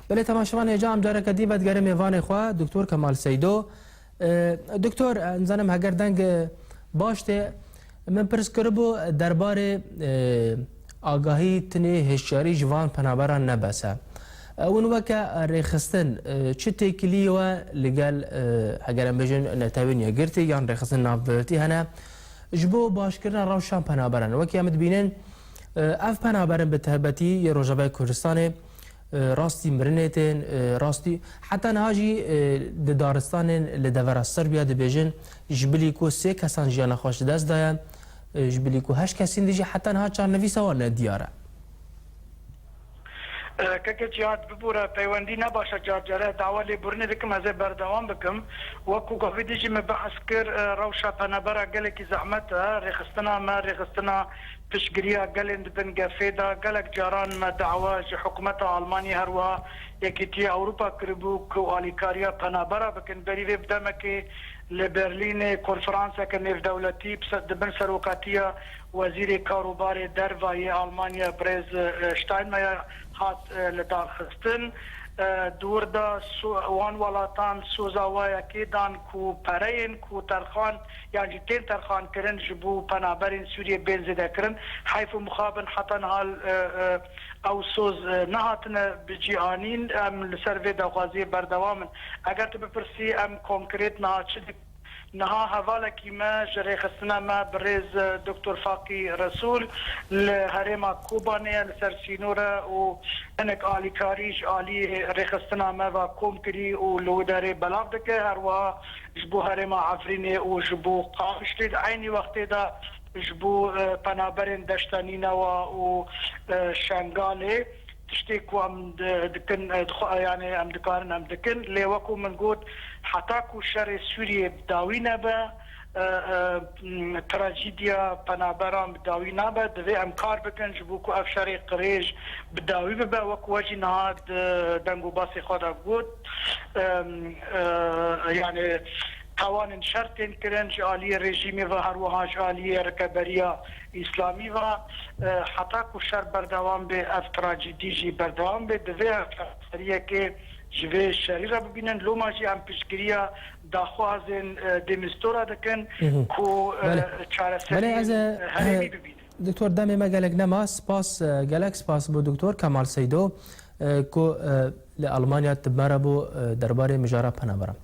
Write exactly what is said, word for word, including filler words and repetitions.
Belê, temaşevan hêja em careke dî vedigerin mêvanê xwe, Doktor Kemal Seydo. E, Doktor, e, nizanim heger deng, e, baş tê, min pirs kiribû derbarê, e, agahî tinê hişyarî ji van penaberan ne bes e. E, hûn weke rêxistin, e, çi têkiliyê we li gel, e, heger em bêjin netewên yekgirtî yan rêxistin navdewletî hene ji bo başkirina rewşa penaberan? Wekî em dibînin, e, ev penaberin bi taybetî yê Rojavayê Kurdistanê, e, rastî mirinê tên, e, rastî heta niha jî, e, di daristanên li devera Serbiya dibêjin, ji bilî ku sê kesan jiyana xwe ji dest daye, e, ji bilî ku heşt kesîn dî jî heta niha çarnivîsa wan nediyar e. E, keke Cihad, bibûre, peywendî ne baş e, car care dawa lêbûrinê dikim, ez ê berdewam bikim. Wekû gavê dî jî me behs kir, e, rewşa penebera gelekî zehmet e, rêxistina me, rêxistina piştgiriya gelên di bin gefê de, gelek caran me dawa ji hikûmeta Almanyê, her wiha Yekîtiya Ewropa kiribû ku alîkariya penabera bikin. Berî vê bi demekê li Berlînê konferanseke nêvdewletî bi se-, di bin serokatiya Wezîrê Kar û Barê Derve yê Almanya, birêz, e, Steinmeier hat, e, lidarxistin. E, di wir de so-, wan welatan soza we yekê dan ku pereyên ku terxan yan jî tên terxankirin ji bo penaberên Sûriyê bên zêdekirin. Heyf û mixabin heta niha, e, e, ew soz, e, nehatine bi cî anîn. Em li ser vê daxwaziyê berdewam in. Eger tu bipirsî, em konkrêt niha çi dik-, niha hevalekî me ji rêxistina me birêz, e, Doktor Faqî Resûl li herêma Kobanê ye, li ser sînor e û hinek alîkarî ji alî rêxistina me ve kom kirî û li wê derê belav dike. Her wiha ji bo herêma Efrînê û ji bo Qamişlê di eynî wextê de ji bo, e, penaberên Deşta Nînewa û, e, Şengalê tiştê ku em di-, dikin, e, dixwe-, yani em dikarin em dikin. Lê wekû min got, heta ku şerê Sûriyê bi dawî nebe, e, e, m, trajîdiya penaberan bi dawî nabe. Divê em kar bikin ji bo ku ev şerê qirêj bi dawî bibe. Wek we jî niha di deng û basê xwe de got, em, e, yani tawanên şer tên kirin ji aliyê rejîmê ve, her wiha ji aliyê rikeberiya îslamî ve. E, heta ku şer berdewam bê, ev trajîdî jî berdewam bê. Divê ev çareseriyekê ji vê şerî re bibînin. Loma jî em piştgiriya daxwazên, e, Demistura dikin Mhm. ku, e, Belê. Belê, ez, çareseriyên e, herêmî bibînin. Doktor, demê me gelek nema. Spas, e, gelek spas bo Doktor Kemal Seydo, e, ku, e, li Almanya tib me re bû, e, derbarê mijara penaberan.